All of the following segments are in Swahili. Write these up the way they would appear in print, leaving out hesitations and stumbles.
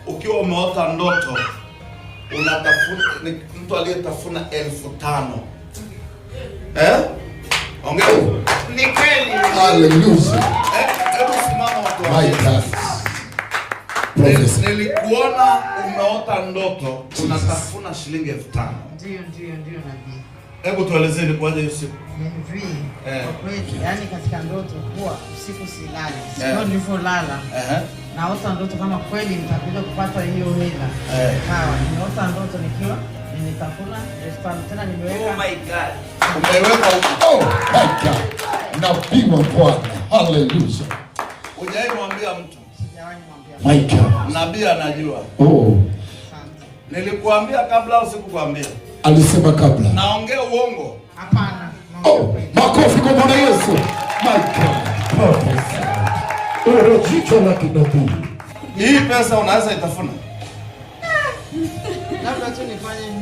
Ukiwa umeota ndoto unatafuna, ni mtu aliyetafuna 5,000. Eh? Ongea. Ni kweli. Hallelujah. Eh, hebu simama watu My waambie. God. Prophesy. Nilikuona umeota ndoto unatafuna shilingi 5,000. Ndio, nabii. Hebu tuelezee ilikuwaje hiyo siku? Ni hivi, kwa kweli, yani katika ndoto huwa usiku silali. Sio nilivyolala. Naota ndoto kama kweli nitakuja kupata hiyo hela. Sawa, nimeota ndoto nikiwa nimetafuna 5,000 tena nimeweka. Oh my God. Umeweka huko. Oh my God. Nabii wa Bwana. Hallelujah. Hujawahi mwambia mtu. Sijawahi mwambia. My God. Nabii anajua. Oh, Asante. Nilikuambia kabla au sikukwambia? Alisema kabla. Naongea uongo? Hapana. Naongea Oh, kweli. makofi kwa Bwana Yesu. My God. Prophesy. Oh, jicho la kinabii. Hii pesa unaweza itafuna? Labda tu nifanye.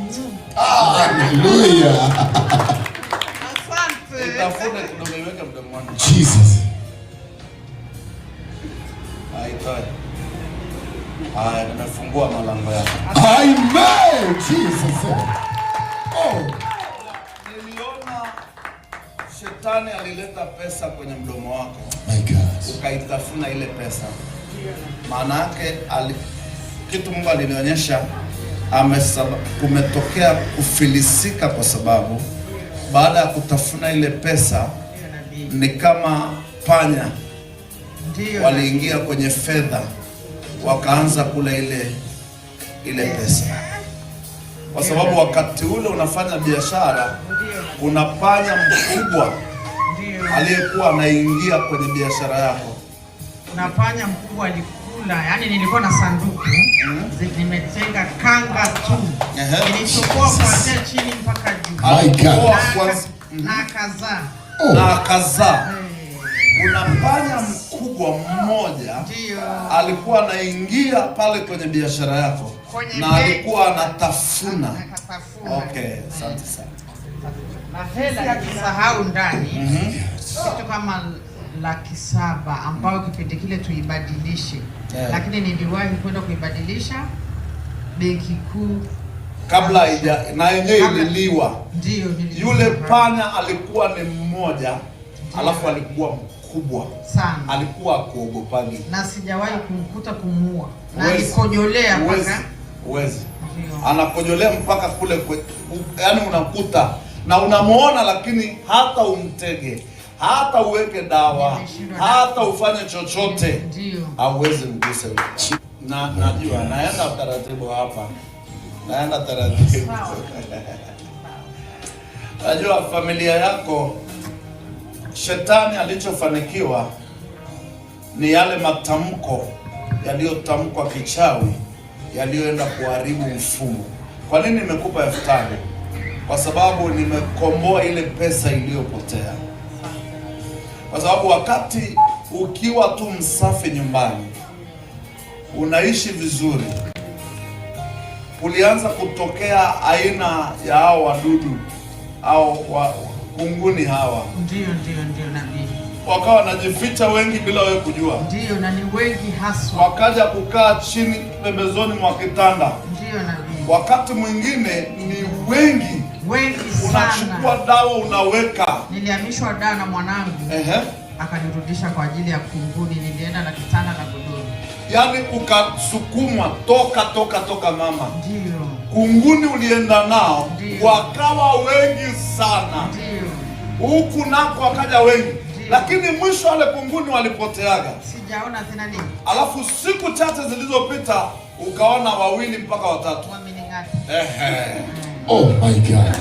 Hallelujah. Asante. Itafune kidogo, iweke mdomoni. Jesus. Haitoi. Haya, nimefungua malango yako. Amen. Jesus. Oh, Niliona shetani alileta pesa kwenye mdomo wako, my God. Ukaitafuna ile pesa. Maana yake kitu Mungu alinionyesha kumetokea kufilisika, kwa sababu baada ya kutafuna ile pesa Ndio, nabii. Ni kama panya waliingia kwenye fedha wakaanza kula ile ile pesa, kwa sababu wakati ule unafanya biashara, kuna panya mkubwa aliyekuwa anaingia kwenye biashara yako. Na panya mkubwa alikula, yani nilikuwa na sanduku nimetenga kanga tu, nilichokoa kuanzia chini mpaka juu. My God. Alikuwa Na akazaa. Oh. Na akazaa. Kuna panya mkubwa mmoja alikuwa anaingia pale kwenye biashara yako Kwenye na benki. Alikuwa anatafuna. Akatafuna. Okay, asante sana. Na hela kisahau ndani kitu kama 700,000 ambayo kipindi kile tuibadilishe, lakini niliwahi kwenda kuibadilisha Benki Kuu. Kabla haija na yenyewe ililiwa. Ndio. Yule panya alikuwa ni mmoja, alafu alikuwa mkubwa, sana, alikuwa akuogopagi. Na sijawahi kumkuta kumuua na Huwezi. alikojolea Huwezi, mpaka huwezi. Ndio. Anakojolea mpaka kule yaani unakuta na unamuona, lakini hata umtege, hata uweke dawa, Nimeshindwa. Hata ufanye chochote, hauwezi mguse yule. Na najua naenda taratibu hapa, naenda taratibu. Najua familia yako, shetani alichofanikiwa ni yale matamko yaliyotamkwa kichawi yaliyoenda kuharibu mfumo. Kwa nini nimekupa 5,000? Kwa sababu nimekomboa ile pesa iliyopotea. Kwa sababu wakati ukiwa tu msafi nyumbani, unaishi vizuri, ulianza kutokea aina ya hao wadudu au kunguni hawa Ndio, nabii. Wakawa wanajificha wengi bila wewe kujua, Ndio, na ni wengi haswa. Wakaja kukaa chini pembezoni mwa kitanda. Ndio, nabii. Wakati mwingine ni wengi, Wengi sana. Unachukua dawa unaweka. Nilihamishwa Dar na mwanangu akanirudisha kwa ajili ya kunguni. Nilienda na kitanda na godoro. Yaani ukasukumwa, toka toka toka mama. Ndio. Kunguni ulienda nao Ndio. Wakawa wengi sana, huku nako wakaja wengi, lakini mwisho wale kunguni walipoteaga. Sijaona tena nini. Alafu siku chache zilizopita ukaona wawili mpaka watatu. Wamening'ata. Ehe. Oh my God.